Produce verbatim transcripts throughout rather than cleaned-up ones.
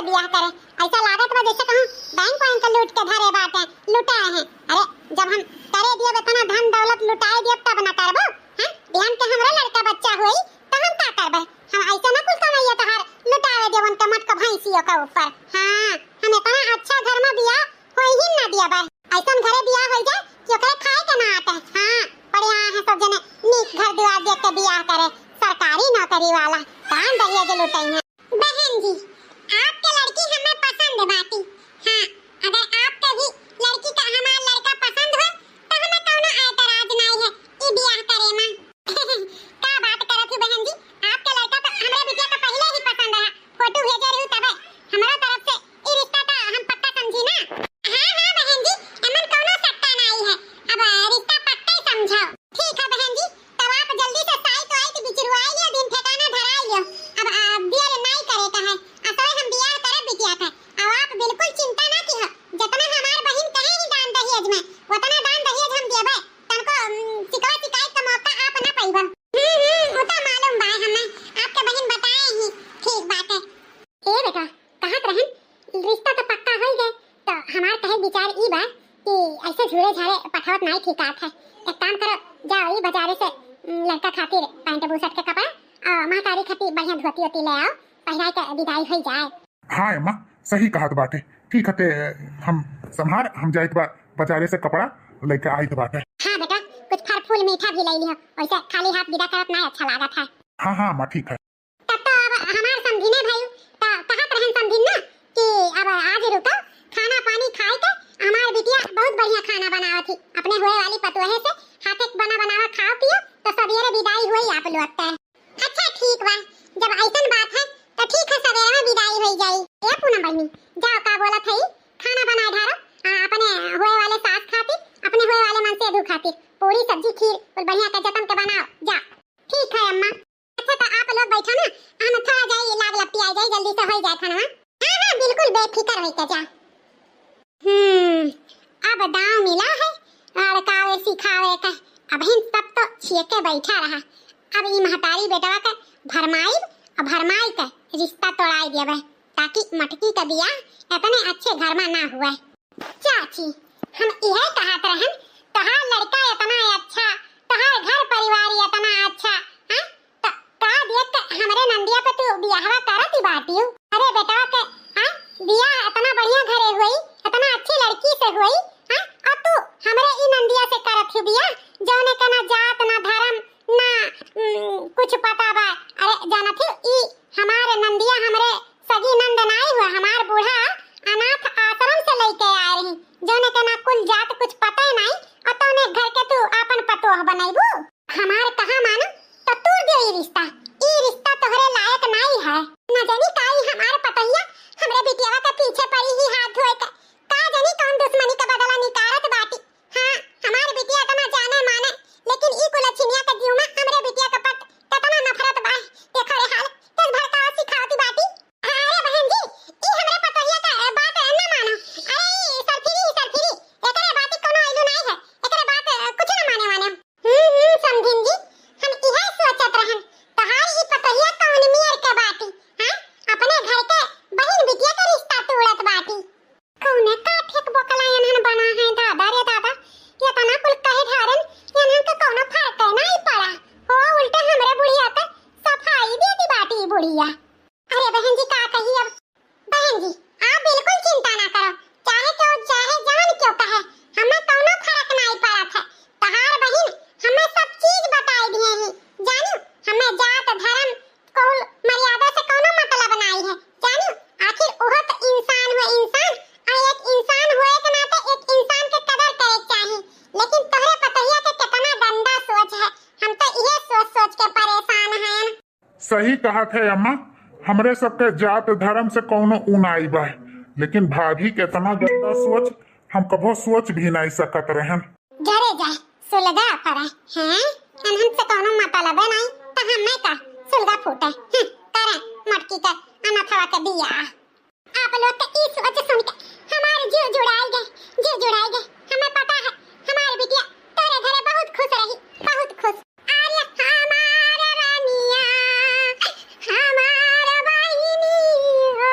बियाह करे। ऐसा लागत बा जैसे कहूँ बैंक वैंक लूट के धरे बाटे, लुटाए हैं। अरे, जब हम करे दियब इतना धन दौलत लुटाए दियब तब ना करबो, हैं? बिहान के हमरो लड़का बच्चा होई तो हम का करबे? हम ऐसे ना कुल कमैया तोहार लुटावे देब उनके मटक भैंसियों के ऊपर। हाँ, हम इतना अच्छा घर में बियाह होई ही ना दियब। ऐसन घरे बियाह होई जाए कि ओकरे खाए के ना आटे। हाँ, पड़े आए हैं सब जने नीक घर दुआर देख के बियाह करे, सरकारी नौकरी वाला, दान दहेज लुटई हैं। बहन जी, आपके लड़की हमें पसंद बाटी। हाँ, अगर आपके भी लड़की का हमार लड़का पसंद हो तो हमें कौनो ऐतराज नहीं है ई बियाह करे में। का बात करत हो बहन जी, आपके लड़का तो हमरे बिटिया का पहले ही पसंद रहा, फोटो भेजे रहू तबे। हमरा तरफ से ई रिश्ता तो हम पक्का समझी ना। हाँ, हाँ बहन जी, एमन कौनो शक्का नाई है, अब रिश्ता पक्का ही समझो। ठीक है बहन जी, तब आप जल्दी से साइत वाइत बिचरुआई लियो, दिन ठिकाना धराई लियो। अब, आ, देर नाई करे का है, असोए हम बियाह करब बिटिया का। अब आप बिल्कुल चिंता ना किहो, जितना हमार बहिन कहे ही दान दहेज में, उतना दान दहेज हम देबे। तनको, उम, शिकवा शिकायत का मौका आप ना पइबो। हम्म, हम्म, उ तो मालूम बा हमें, आपके बहिन बताए ही। ठीक बात है। ए बेटा, कहत रहन, रिश्ता तो पक्का हो ही गए, तो हमार कहे विचार ई बा कि ऐसे झूरे झारे पठावत नाई ठीक बात है। एक काम करो, जाओ ई बाजारे से, उम, लड़का खातिर पैंट बुशर्ट के कपड़ा और महतारी खातिर बढ़िया धोती ओती ले आओ, पहिराए के विदाई हो जाए। हाँ अम्मा, सही कहत बाटे। ठीक हते, हम संभार, हम जाइत बा बाजारे से कपड़ा लेके आइत बाटे। हाँ बेटा, कुछ फल फूल मीठा भी ले लिहो, वैसे खाली हाथ विदा करत ना अच्छा लागत है। हाँ हाँ अम्मा, ठीक है। तब तो अब हमार समधिने भाई तो कहत रहन समधिन ना कि अब आज रुको, खाना पानी खाए के, हमार बिटिया बहुत बढ़िया खाना बनावत ही, अपने हुए वाली पतोहे से हाथे के बना बनावा खाओ पियो, तो सवेरे विदाई हुई आप लोग के। अच्छा ठीक बा, जब ऐसन बात है तो ठीक है, सवेरे में विदाई हो जाई। ए पूनम बहिनी, जाओ का बोलत है, खाना बनाए ढारो, आ, अपने हुए वाले सास खातिर, अपने हुए वाले मनसेधू खातिर पूरी सब्जी खीर कुल बढ़िया के जतन के बनाओ, जा। ठीक है अम्मा। अच्छा तो आप लोग बैठो ना, हम थोड़ा जाई लाग लपटी आ जाई, जल्दी से हो जाए खाना। हाँ हाँ बिल्कुल बेफिक्र होके जा। हम्म, अब दांव मिला है लड़कावे सिखावे का। अबहिन सब तो छिए के बैठा रहा, अब ई महतारी बेटवा के भरमाई, अब भरमाई के रिश्ता तोड़ाई देबे, ताकि मटकी का बियाह इतने अच्छे घर में ना हुए। चाची, हम इहे कहत रहन, तोहार लड़का इतना अच्छा, तोहार घर परिवार इतना अच्छा, हैं? तो का देख के हमरे नंदिया पे तू बियाहवा करत ही बाटियो? अरे बेटवा के, हाँ, बियाह इतना बढ़िया घरे हुई, इतना अच्छी लड़की से हुई, हाँ, और तू हमरे ई नंदिया से करत ही बियाह, जौने के ना जात, ना धर्म, ना, उम, कुछ पता बा। अरे जानत ही, ई हमारे नंदिया हमरे सगी नंद नाई हुआ, हमार बूढ़ा अनाथ आश्रम से लेके आए रही, जौने के ना कुल जात कुछ पता ही नाई, और तौने घर के तू आपन पतोह बनैबू? हमार कहा मानो तो तूर दे ई रिश्ता, ई रिश्ता तोहरे लायक नाई है। न जानी काई हमार पतोहिया हमरे बिटियावा के पीछे पड़ी ही हाथ धोए के, का जानी कौन दुश्मनी का बदला निकारत बाटी। हाँ, हमार बिटिया इतना जाने माने, लेकिन ई कुलछिनिया के जीव में हमरे बिटिया के पट कितना नफरत बा। देखो रे हाल, किस भड़कावा सिखावती बाटी। अरे बहन जी, ई हमरे पतोहिया का बात न मानो। अरे ई सरफिरी, ई सरफिरी, एकरे बात कोनो आइलू नाई है, एकरे बात कुछ न माने वाले। हम्म, हम्म, समधिन जी, हम इहे सोचत रहन, तहार ई पतोहिया कौन मेर के बाटी, हाँ? अपने घर के बहिन बिटिया के रिश्ता तोड़त बाटी। कौने काठे के बोकला एनहन बना है, दादा रे दादा, एतना कुल कहे ढारन, एनहन के कौनो फर्क नहीं पड़ा। हो, उल्टे हमरे बुढ़िया के सफाई दे दी बाटी बुढ़िया। अरे बहन जी, का कही अब? बहन जी, आप बिल्कुल चिंता ना करो, चाहे क्यों, चाहे जान क्यों कहे, हमें कौनो फर्क नहीं पड़त है। तहार बहिन हमें सब चीज बताई दिए ही, जानियो, हमें जात धर्म कुल मर्यादा से कौनो मतलब नहीं है, जानियो। आखिर उहो तो इंसान हुए इंसान, और एक इंसान हुए के नाते एक इंसान के कदर करे के चाही, लेकिन तोहरे पतोहिया के कितना गंदा सोच है, हम तो इहे सोच सोच के परेशान हैं। सही कहत है अम्मा, हमरे सबके जात धर्म से कौनो ऊनाई बा, लेकिन भाभी के इतना गंदा सोच हम कभो सोच भी नहीं सकत रहन। घरे जा, सुलगा पड़ा, हैं? एनहन से कौनो मतलबे नहीं, तो हमें का सुलगा फूटे, हम्म, करे मटकी के अनथवा के बियाह। आप लोग के ई सोच सुन के हमार जीव जुड़ाई गए, जीव जुड़ाई गए। हमें पता है, हमार बिटिया तोरे घरे बहुत खुश रही, बहुत खुश। अरे हमार रानिया, हमार बहिनी हो,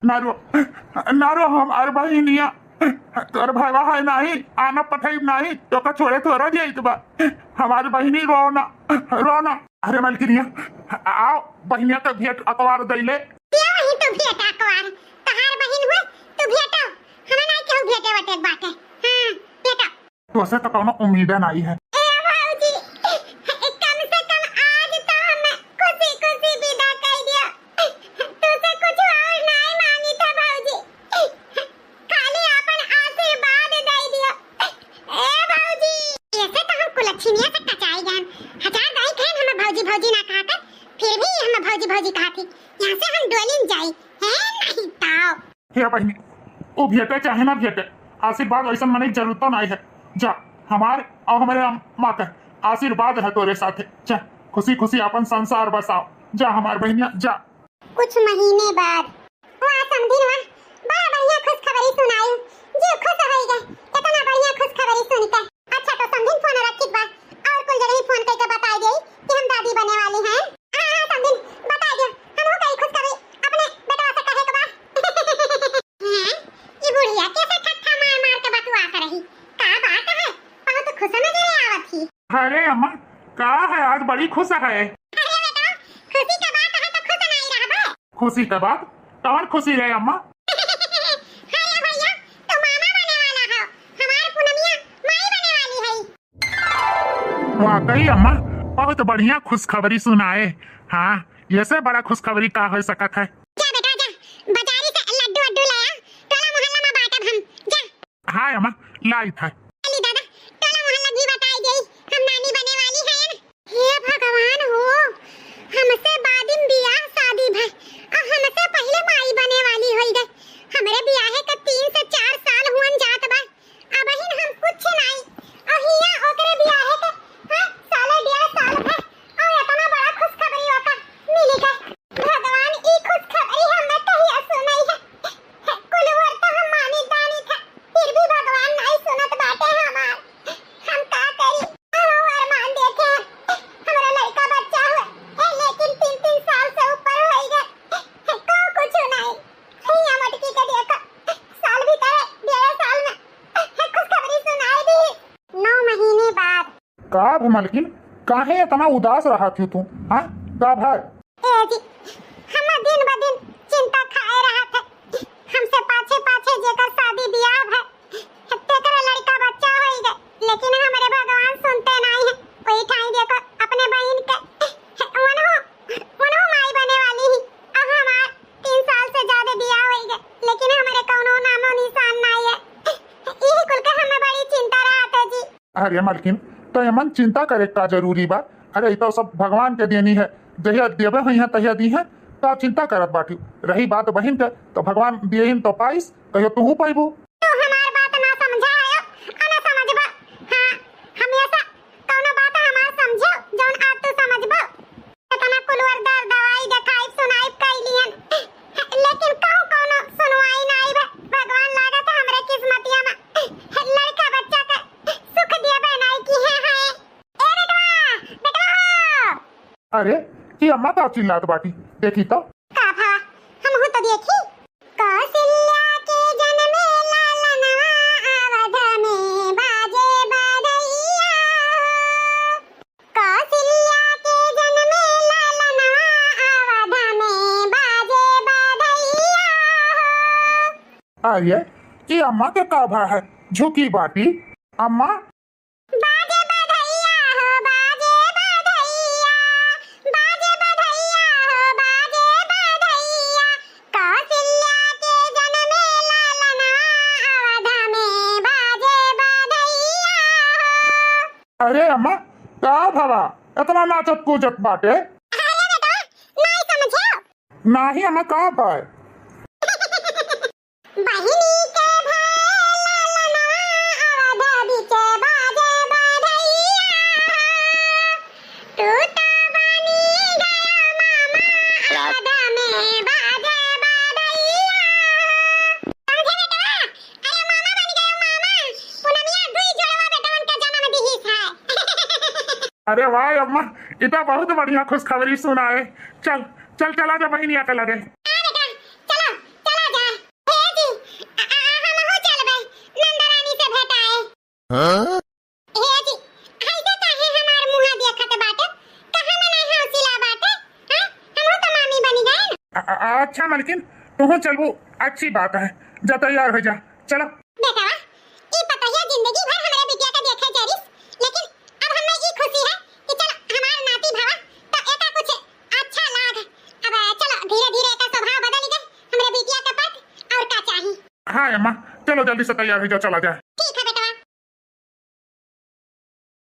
ना रो, ना रो, हमार बहिनिया, तोर भवा है नाही, आना पठाई नाही, तोका छोड़े थोरा जाइत बा। हमार बहिनी रो ना, रो ना। अरे मलकिनिया, आओ, बहिनिया का भेंट अकवार दइले। ये वही तो भेंट अकवार, तहार बहिन हुए, तू भेंटो, हमें नाही केहू भेंटे वटे बाटे। हाँ, भेंटो। तोसे तो कौनो उम्मीद नाही है। ए भौजी, कम से कम आज तो हमें खुशी खुशी विदा कर दिया। तोसे कुछ और नाही मांगी था भौजी, खाली अपन आशीर्वाद दे दिया। ए भौजी, ऐसे तो हम कुलच्छिनिया से कचाई गए। हजार दाई कहन हमें भौजी भौजी ना कहा कर, फिर भी हमें भौजी भौजी कहा थी। यहाँ से हम डोलिन जाई, है नहीं ताओ। हे बहिनी, उ भेटे चाहे ना भेटे, आशीर्वाद ऐसन मने के जरूरत नाही है। जा, हमार और हमारे अम्मा का आशीर्वाद है तोरे साथे। जा, खुशी खुशी अपन संसार बसाओ। जा हमार बहिनिया, जा। कुछ महीने बाद। वाह समधिन वाह, बड़ा बढ़िया खुशखबरी सुनाई। जी खुश होई गए, इतना बढ़िया खुशखबरी सुन के। अच्छा तो समधिन फोन रखित बा, और कुल जगह फोन करके बताई देई कि हम दादी बने वाली हैं। हाँ, हाँ, समधिन, बताई दियो। हमहू कई खुशखबरी अपने बेटवा से कहे के बा। हैं? ई बुढ़िया कैसे ठट्ठा मार मार के बतुआत रही? का बात है? बहुत खुश नजर आवत ही। अरे अम्मा, का है आज बड़ी खुश है? अरे बेटा, खुशी का बात है तो खुश नहीं रहबे? खुशी का बात? कौन खुशी है अम्मा? हाँ ये भैया, तू मामा बने वाला हो, हमार पूनमिया माई बने वाली है। वाकई अम्मा, बहुत बढ़िया खुशखबरी सुनाए। हाँ, ऐसे बड़ा खुशखबरी का हो सकत है? जा बेटा जा, बाजारी से लड्डू वड्डू ले आ, टोला मोहल्ला में बांटब हम। जा। हाँ अम्मा, लाइत है। चली दादा, टोला मोहल्ला भी बताई देई, हम नानी बने वाली हैं। हे भगवान हो, हमसे बादिन बियाह शादी भय, और हमसे पहले माई बने वाली होई गए। हमरे बियाहे के तीन से चार साल हुअन जात बा, अबहिन हम कुछ नाई। अहिया ओकरे बियाहे के, हाँ, साले डेढ़ साल भर, और इतना बड़ा खुशखबरी ओका मिली गए। भगवान, ई खुशखबरी हमें कहिया सुनाई है? कुल वर तो हम मानी दानी था, फिर भी भगवान नाई सुनत बाटे हमार। हम का करी? हम अरमान देखे हैं, हमरा लड़का बच्चा हो, ए, लेकिन तीन, तीन साल से ऊपर होई गए, को कुछ नाई। भैया मटकी के देखो, साल भीतर डेढ़ साल में खुशखबरी सुनाई दी। नौ महीने बाद। का भा मलकिन, काहे इतना उदास रहत हो तू? हाँ, का भा? ए जी, हम दिन ब दिन चिंता खाए रहत है। हमसे पाछे पाछे जेकर शादी बियाह भय, तेकर लड़का बच्चा होई गए, लेकिन हमरे भगवान सुनते नाई है। वही ठाई देखो अपने बहिन के, उनहु, उनहु माई बने वाली ही। अब हमार तीन साल से ज्यादा बियाह होई गए, लेकिन हमरे कौनो नामो निशान नाई है। यही कुल के हमें बड़ी चिंता रहत है जी। अरे मलकिन, तो एमन चिंता करे का जरूरी बा? अरे, ई तो सब भगवान के देनी है, जहिया देवे हुई है तहिया दी है, का चिंता करत बाटी? रही बात बहिन के, तो भगवान दिए तो पाइस, कहियो तू पाइबू। तू हमार बात ना समझा है, आ ना समझबा। हाँ, हमेशा कौनो बात हमार समझो, जौन आज तू समझबो। इतना कुलवर दर दवाई देखाई सुनाई कई लियन, लेकिन कहूँ कौनो सुनवाई नाई बा। भगवान लागत है हमरे किस्मतिया में लड़का बच्चा के सुख दिया बहनाई की है, है। ए बेटवा, बेटवा हो। अरे, ई अम्मा का चिल्लात बाटी? देखी तो। का भा, हमहू तो देखी। कौशल्या के जन्मे लालनवा अवध में बाजे बधैया हो। कौशल्या के जन्मे लालनवा अवध में बाजे बधैया हो। अरे, ई अम्मा के का भा है? झुकी बाटी। अम्मा, बाजे बधैया हो, बाजे बधैया, बाजे बधैया हो, बाजे बधैया। कौशल्या के जन्मे लालनवा अवध में बाजे बधैया हो। अरे अम्मा, का भवा इतना नाचत कूदत बाटे? अरे बेटा, नहीं समझो। नाही अम्मा, का बाय? बहिनी के भए लालनवा अवध बिचे बाजे बधैया। तू तो बनी गया मामा अवध में बाजे बधैया। समझे बेटवा? अरे मामा बन गयो मामा। पूनमिया दुई जोड़वा बेटवन के जन्म दिहिस है। अरे वाह अम्मा, ई तो बहुत बढ़िया खुशखबरी सुनाए। चल, चल, चला जा बहिनिया के लगे। हाँ बेटा, चलो, चला जा। हाँ? हे जी, ऐसे काहे हमार मुँह देखत बाटे? कहाँ में नहीं हौसला बाटे? हाँ? हमहू तो मामी बनी गए। अ-, अ-, अच्छा मलकिन, तुहू चलबू, अच्छी बात है, जा तैयार हो जा, चला। बेटवा, ई पतोहिया जिंदगी भर हमरे बिटिया के देखे जरिस, लेकिन अब हमें ई खुशी है कि चल हमार नाती भवा तो एका कुछ अच्छा लाग। अब चलो धीरे धीरे एका स्वभाव बदल गए, हमरे बिटिया के पत और का चाही। हाँ अम्मा, चलो जल्दी से तैयार हो जाओ, चला जाए। ठीक है बेटवा।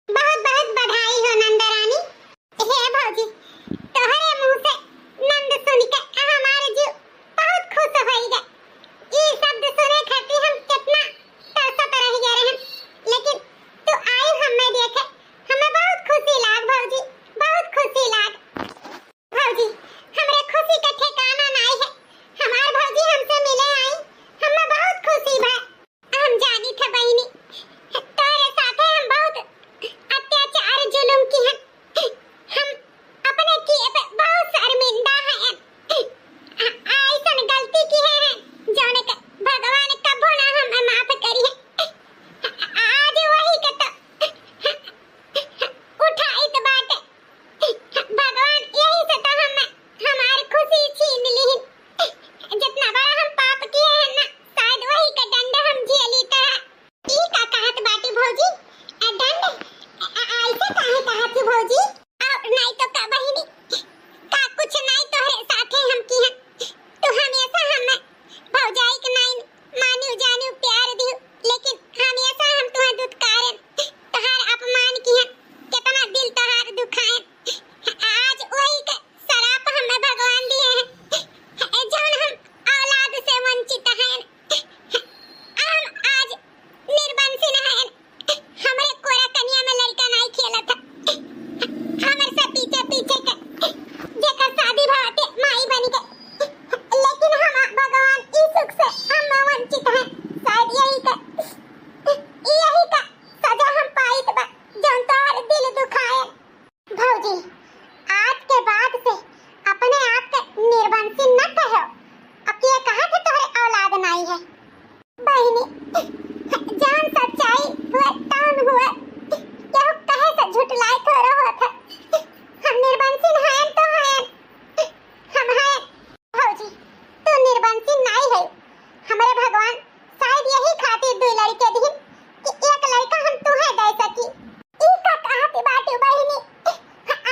बहुत बहुत बधाई हो नंद रानी। हे भौजी, तोहरे मुँह से नंद सुन के हमार जीव बहुत खुश होई गए। ई शब्द सुने खातिर हम कितना तरसत रह गए रहन, लेकिन तू आई हमें देखे, हमें बहुत खुशी लाग भौजी, बहुत खुशी लाग। भौजी, हमरे खुशी का ठिकाना नाई है। हमार भौजी हमसे मिले आई, हमें बहुत खुशी भा। हम जानी थे बहिनी, तोरे साथे हम बहुत अत्याचार जुलुम की हैं। हम अपने किए पे बहुत शर्मिंदा हैं। आ-, ऐसन गलती की है, जौने के भगवान कबो ना हमें माफ करी है। आज वही के तो उठाइत बाटे। भगवान यही से तो हम, हमार खुशी छीन ली। जितना बड़ा हम पाप किए हैं ना, शायद वही का दंड हम झेली तो। ई का कहत बाटी भौजी? आ दंड? आ, आ, ऐसे काहे कहत ही भौजी? और नहीं तो का बहिनी, का कुछ नहीं तोहरे साथे हम की हैं? तू हमेशा हम भौजाई के नहीं मानियो जानियो प्यार दियो, लेकिन हमेशा हम तुहें दुत्कारन, तोहार अपमान किहन, केतना दिल तोहार दुखायन। आज वही के सराप हमें भगवान दिए हैं, जौन हम औलाद से वंचित हैं। हम आज निर्वंशिन हैं। हमरे कोरा कनिया में लड़का नाई खेलत है। हमर से पीछे पीछे के जेकर शादी भवा के माई बन गए। लेकिन हम भगवान ई सुख से हम वंचित हैं। शायद यही का, यही का सजा हम पाइत बा, जौन तोहर दिल दुखाए। भौजी, आज के बाद से अपने आप के निर्वंशी न कहो। अब ये कहा कि तोहरे औलाद नाई है। बहिनी, जौन सच्चाई हुए, तौन हुए, केहू कहे से झुटलाए थोड़ा होत है। हम निर्वंशिन हयन तो हयन, हम हयन। भौजी, तू निर्वंशिन नाई है। हमरे भगवान शायद यही खातिर दुई लड़के दिहिन कि एक लड़का हम तुहे दे सकी। ई का कहत बाटू बहिनी?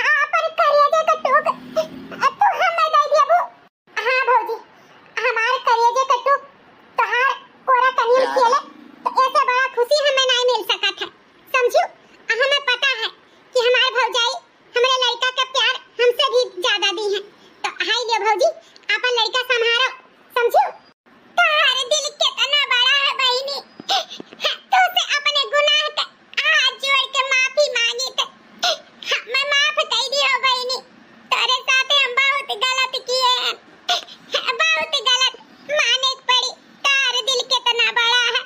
आपन करेजे का टूक तू हमें दे देबू? हाँ भौजी, हमार करेजे का टूक तोहार कोरा कनिया में खेले, तो ऐसे बड़ा खुशी हमें नाई मिल सकत है, समझू? हमें पता है कि हमार भौजाई हमरे लड़का का प्यार हमसे भी ज्यादा दी है। तो हाय लियो भौजी, आपन लड़का संभारो, समझू? तोहार दिल कितना बड़ा है बहिनी, तू से अपने गुनाह का हाथ जोड़ के माफी मांगी थे। हमें माफ कर दियो बहिनी, तेरे साथे हम बहुत गलत किए हैं, बहुत गलत माने के पड़ी। तोहार दिल कितना बड़ा है।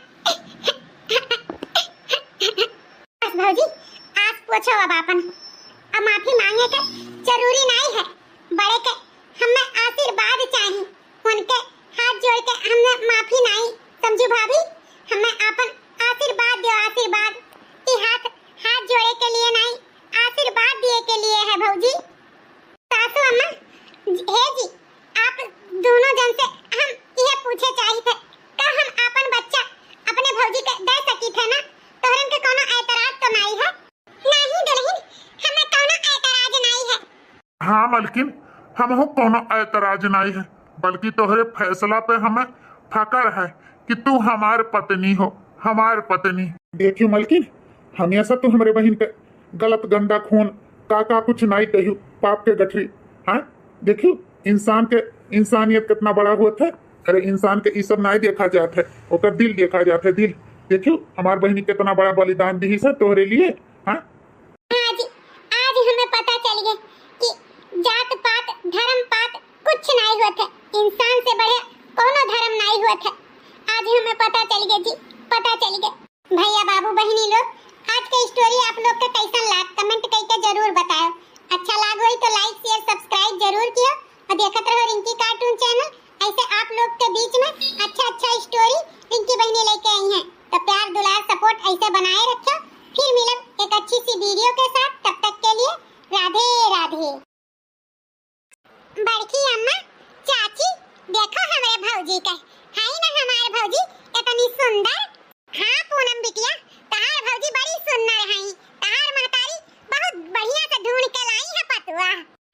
बस भौजी, आस पोछो अब आपन। अब माफी मांगे के जरूरी नाई है। बड़े के हमें आशीर्वाद चाही। उनके हाथ जोड़ के हमने माफी नाई, समझू भाभी? हमें आपन आशीर्वाद दियो, आशीर्वाद। ई हाथ, हाथ जोड़े के लिए नाई, आशीर्वाद दिए के लिए है भौजी। सासू अम्मा, हे जी, आप दोनों जन से हम यह पूछे चाहित है, का हम आपन बच्चा अपने भौजी के दे सकित है ना? तोहरन के कोनो ऐतराज तो नाई है? नहीं दुल्हन, हमें कोनो ऐतराज नाई है। हाँ मलकिन, हमहू कोनो ऐतराज नाई है, बल्कि तोहरे फैसला पे हमें फकर है कि तू हमार पत्नी हो, हमार पत्नी। देखियो मलकिन, हमेशा तू हमरे बहिन के गलत गंदा खून का का कुछ नाई कहियो, पाप के गठरी। हाँ, देखियो इंसान के, इंसानियत कितना बड़ा होत है। अरे इंसान के ई सब नाई देखा जात है, ओकर दिल देखा जात है, दिल। देखियो हमार बहिनी कितना बड़ा बलिदान दिहिस है तोहरे लिए। हाँ, आज, आज हमें पता चल गए कि जात पात, धर्म पात कुछ नाई होत है, इंसान से बढ़े कोनो धर्म नाई होत है। आज हमें पता चल गए जी, पता चल गए। भैया बाबू बहिनी लोग, आज के story आप लोग के कैसन लाग, comment करके जरूर बताओ। अच्छा लाग होई तो like share subscribe जरूर कियो और देखत रहो रिंकी cartoon channel। ऐसे आप लोग के बीच में अच्छा अच्छा story रिंकी बहिनी लेके आई हैं। तो प्यार, दुलार, support ऐसे बनाए रखियो। फिर मिलब एक अच्छी सी video के साथ, तब तक के लिए राधे राधे। बड़की अम्मा, चाची, देखो हमरे भौजी के, है ना हमार भौजी इतनी सुंदर। हाँ पूनम बिटिया, तहार भौजी बड़ी सुंदर है, तहार महतारी बहुत बढ़िया से ढूंढ के लाई है पतुआ।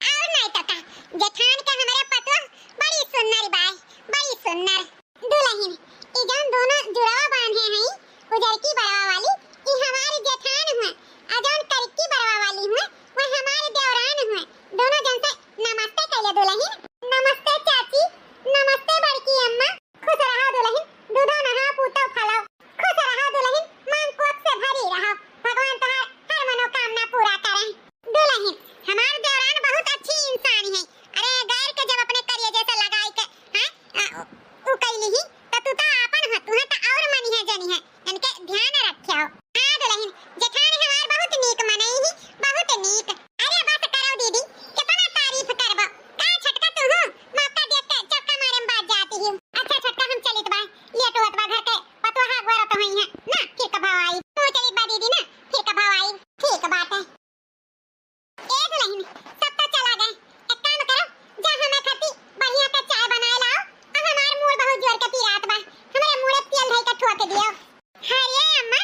और नहीं तो का, जेठान के हमरे पतुआ बड़ी सुंदर बाय, बड़ी सुंदर। दुलहिन, ई जौन दोनों जुड़वा बांधे हई, उजरकी बरवा वाली, ई हमार जेठान हुए, आ जौन करकी बरवा वाली हुए, वो हमार देवरान हुए। दोनों जन से नमस्ते कइले दुलहिन। नमस्ते चाची, नमस्ते बड़की अम्मा। खुश रहा दुलहिन, दूधो नहाओ, पूतो फलो। खुश रहा दुलहिन, मांग कोख से भरी रहो। भगवान तोहार हर मनोकामना पूरा करें। दुलहिन, हमार देवरान बहुत अच्छी इंसान है। अरे, गैर के जब अपने करिए जैसे लगाई के, हैं, आ, उ, उ कैली ही, त तू त आपन हो, तुहे त और मनी है, जनी है, इनके ध्यान रखे हो। हाँ दुलहिन, जेठान हमार बहुत नीक मनई ही, बहुत नीक। अरे बस करो दीदी, कितना तारीफ करबो। का छोटका तू हो, मौका देख के चौका मारे में बाज जाती ही। अच्छा छोटका, हम चलित बा, लेट होत बा घर के, पतोहा गोरत होई है ना, फिर कब आई। तू चलित बा दीदी ना, फिर कब आई। ठीक बात है। ए दुलहिन, सब तो चला गए। एक काम करो, जा हमें खाती बढ़िया का चाय बनाए लाओ। अब हमार मूड़ बहुत जोर के पिरात बा। हमरे मूड़े तेल धई के ठोक दियो। अरे अम्मा,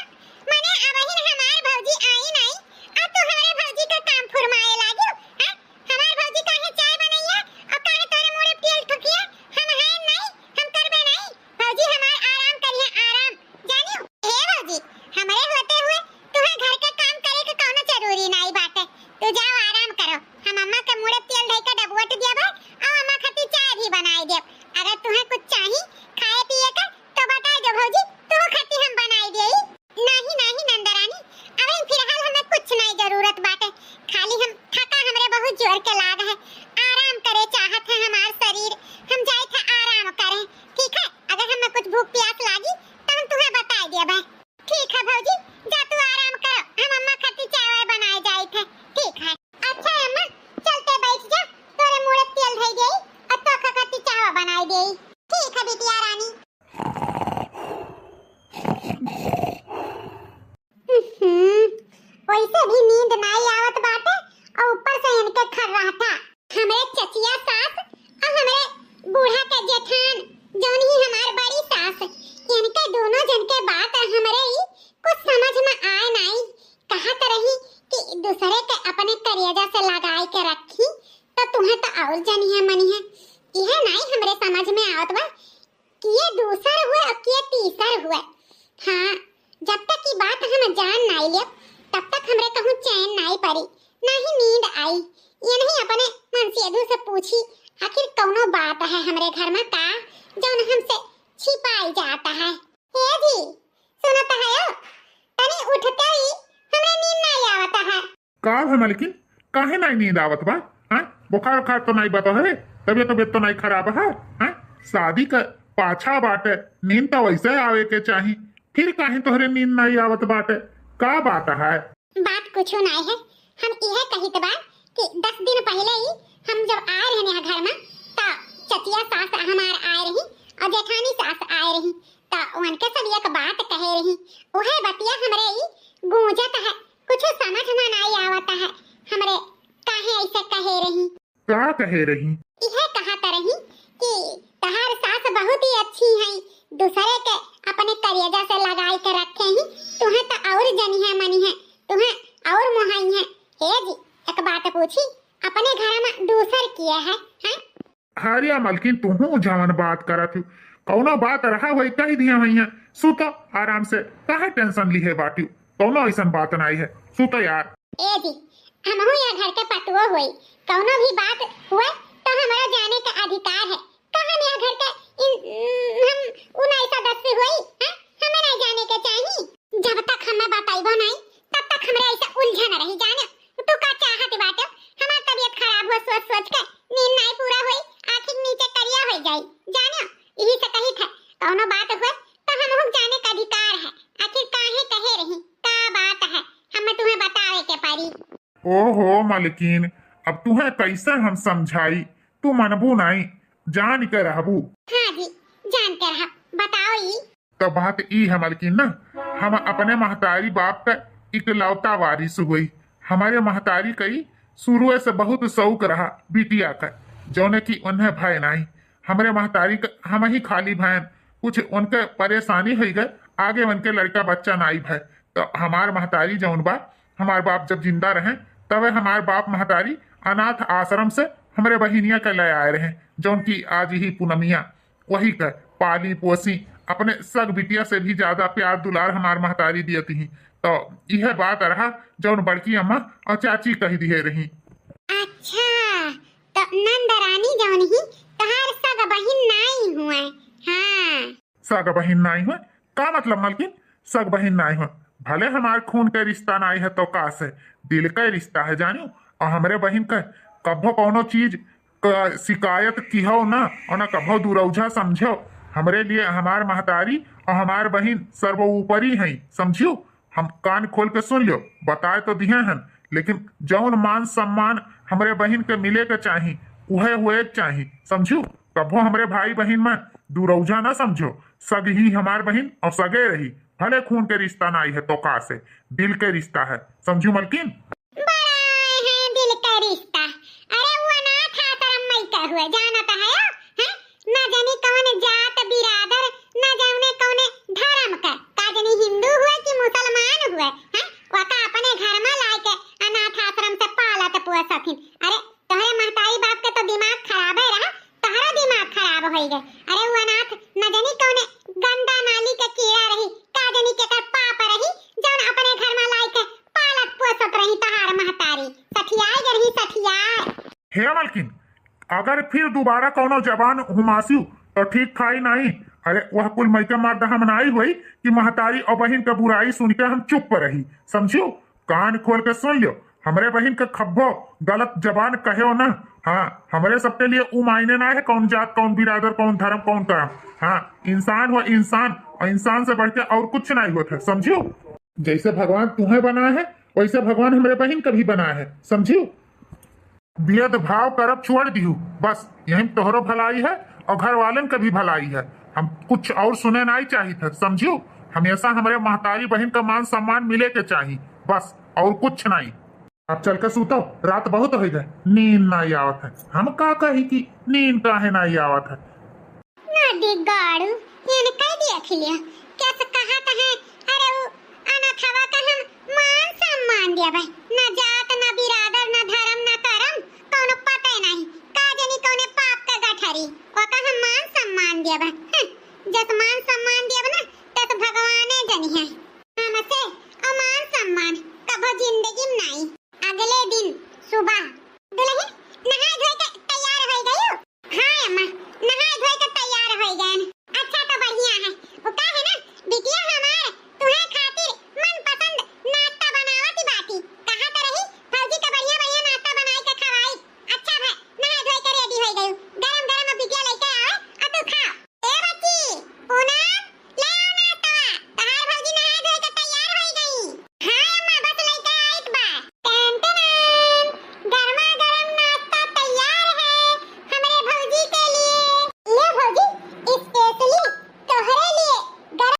मने अबहिन हमार भौजी आई नाई, आ तू हमरे भौजी का काम फुरमाए लागियो, हैं? हमार भौजी काहे चाय बनइया, और काहे तोरे मूड़े तेल ठोकिया? हम हैं नाई, हम करबे नाई। भौजी हमार आराम करिहे, आराम। जानियो, ए भौजी, हमरे होते हुए तुहे घर के काम करे के कौनो जरूरी नाई बाटे। तू जाओ आराम करो। हम अम्मा के मुड़े तेल धई के डबुअट दिया भाई, और अम्मा खातिर चाय भी बनाई दिया। अगर तुहे कुछ चाही खाए पिए के तो बताई दो भौजी, तू खातिर हम बनाई देई। नहीं, नहीं नंदरानी, अबे फिलहाल हमें कुछ नहीं जरूरत बाटे। खाली हम थका हमरे बहुत जोर के लाग है, आराम करे चाहत है हमार शरीर। हम जाइत है आराम करे, ठीक है? अगर हमें कुछ भूख प्यास लागी तो हम तुहे बताई देबे। ठीक है भौजी, जा तू आराम करो, हम अम्मा खातिर चाय वाय बनाए जाइत है। ठीक है। अच्छा अम्मा, चलते बैठ जा, तोरे मुड़े तेल धई देई और तोका खातिर चाय बनाए देई। ठीक है बिटिया रानी। हम्म, वैसे भी नींद नाई आवत बाटे और ऊपर से इनके खर्राटा। हमरे चचिया सास और हमरे बूढ़ा के जेठान, जौन ही हमार बड़ी सास, इनके दोनों जन के बात हमरे ही कुछ समझ में आए नाई। कहत रही कि दूसरे के अपने करेजा से लगाए के रखी, तो तुहे तो और जनिहे मनिहे। इहे नाई हमरे समझ में आवत बा कि ये दूसर हुए और कि ये तीसर हुए। हाँ, जब तक ई बात हम जान नाई लेब, तब तक हमरे कहूँ चैन नाई पड़ी, ना ही नींद आई। ये नहीं अपने मनसेधु से पूछी, आखिर कौनो बात है हमरे घर में का, जौन हमसे छिपाई जाता है। हे जी, सुनत है हो? तनी उठते ही हमरे नींद नाई आवता है। का भा मलकिन, काहे नाई नींद आवत बा? हैं? बुखार उखार तो नाई बा तोहरे? तबियत तबियत तो नाई खराब है? हैं? शादी का पाछा बाटे, नींद तो वैसे आवे के चाही, फिर काहे तोहरे नींद नाई आवत बाटे? का बात है? बात कुछो नाई है, हम इहे कहित बा कि दस दिन पहिले ही हम जब आए रहने हैं घर में, त चचिया सास हमार आए रही और जेठानी सास आए रही, त उनके सब एक बात कहे रही, उहे बतिया हमरे ई गूंजत है, कुछ समझ में नाई आवत है, हमरे काहे ऐसे कहे रही। का कहे रही? इहे कहत रही कि तहार सास बहुत ही अच्छी हैं, दूसरे के अपने करेजा से लगाई के रखे ही, तुहे त और जनिहे मनिहे, तुहे और मोहाई है। हे जी, एक बात पूछी, अपने घर में दूसर किए है, हैं? अरे मलकिन, तुहू जवन बात करत हू, कौनो बात रहा होई कह दिया होइया। सुतो आराम से, काहे tension लिहे बाटू, कौनो ऐसन बात नाई है, सुतो यार। ए जी, हमहू यह घर के पतुओ होई, कौनो भी बात हुए तो हमारा जाने का अधिकार है। कहाँ यह घर के इन, हम उन्नीस सदस्य होई, हैं? हमें नहीं जाने के चाही। जब तक हमें बताइबो नहीं, तब तक हमरे ऐसे उलझन रही, जाने। तू का चाहत बाटे? हमार तबियत खराब हो, सोच सोच के नींद नाई पूरा होई, आँखी के नीचे करिया हो जाई, जाने। यही से कही थे, कौनो बात हुए तो हमहू जाने का अधिकार है। आखिर काहे कहे रही, का बात है, हमें तुम्हें बतावे के पड़ी। ओहो मलकिन, अब तुम्हें कैसे हम समझाई, तू मनबू नाई, जान के रहबू। हाँ जी, जान के रहब, बताओ ई। तो बात ई है मलकिन ना, हम अपने महतारी बाप का इकलौता वारिस हुई। हमरे महतारी कई शुरुए से बहुत शौक रहा बिटिया का, जौने कि उन्हें भय नाई। हमरे महतारी का हम ही खाली भयन, कुछ उनके परेशानी हुई गए, आगे उनके लड़का बच्चा नाई भय। तो हमार महतारी जौन बा, हमार बाप जब जिंदा रहे, तबे हमार बाप महतारी अनाथ आश्रम से हमरे बहिनिया के ले आए रहे, जौन कि आज ही पूनमिया वही के पाली पोसी, अपने सग बिटिया से भी ज्यादा प्यार दुलार हमार महतारी दियत ही। तो यह बात रहा जौन बड़की अम्मा और चाची कह दिए रही। अच्छा, तो नंदरानी जौन ही तहार सग बहिन नाई हुए? हाँ। सग बहिन नाई हुए? का मतलब मलकिन, सग बहिन नाई हुए? भले हमार खून के रिश्ता नाई है तो का से, दिल का रिश्ता है जानू। और हमरे बहिन का कभो कौनो चीज का शिकायत किहो ना, और ना कभो दुरौझा समझो। हमरे लिए हमार महतारी और हमार बहिन सर्वोपरि हैं, समझियो। हम कान खोल के सुन लियो, बताए तो दिहे हन, लेकिन जौन मान सम्मान हमरे बहिन के मिले के चाही, उहे हुए के चाही, समझू। कभो हमरे भाई बहिन में दुरौझा ना समझो, सग ही हमार बहिन और सगे रही, भले खून के रिश्ता नाई है तो का से, दिल के रिश्ता है, समझू मलकिन। बड़ा है दिल का रिश्ता। अरे वो अनाथ आश्रम में का हुए, जानत है, हैं? ना जानी कौन जात बिरादर, ना जाने कौने धर्म का, का जानी हिंदू हुए कि मुसलमान हुए, हैं? वका अपने घर में लाए के अनाथ आश्रम से पालत पोसत हिन। अरे तोहरे महतारी बाप के तो दिमाग खराबे रहा, तोहरो दिमाग खराब होई गए। अरे वो अनाथ न जानी कौने गंदा नाली के कीड़ा रही, का जानी केकर पाप रही, जौन अपने घर में लाई के पालत पोसत रही तोहार महतारी। सठियाए गए रही, सठियाए। हे मलकिन, अगर फिर दोबारा कौनो जबान हुमासियो तो ठीक खाई नहीं। अरे वह कुल मइके मर्द हम नाई हुई कि महतारी और बहिन के बुराई सुन के हम चुप रही, समझियो। कान खोल के सुन लियो, हमरे बहिन के खब्बो गलत जबान कहेओ ना। हाँ, हमरे सबके लिए ऊ मायने ना है कौन जात, कौन बिरादर, कौन धर्म, कौन कर्म। हाँ, इंसान हो इंसान, और इंसान से बढ़ के और कुछ नहीं होत है, समझियो। जैसे भगवान तुम्हें बनाए है, वैसे भगवान हमरे बहिन का भी बनाए है, समझियो। भेदभाव करब छोड़ दिहू, बस यही में तोहरो भलाई है और घर वालन के भी भलाई है। हम कुछ और सुने नहीं चाहित है, समझियो। हमेशा हमरे महतारी बहिन का मान सम्मान मिले के चाही, बस और कुछ नहीं। अब चल के सूतो, रात बहुत हो गए, नींद नहीं आवत है। हम का कही कि नींद काहे नहीं आवत है। नदी गाड़ू, इनका देख लिया, कैसे कहत है, अरे वो अनाथवा का हम मान सम्मान देबे, न जात, न बिरादर, न धर्म, न करम, कौनो पते नहीं, का जानी कौने पाप का गठरी, ओका हम मान सम्मान देबे।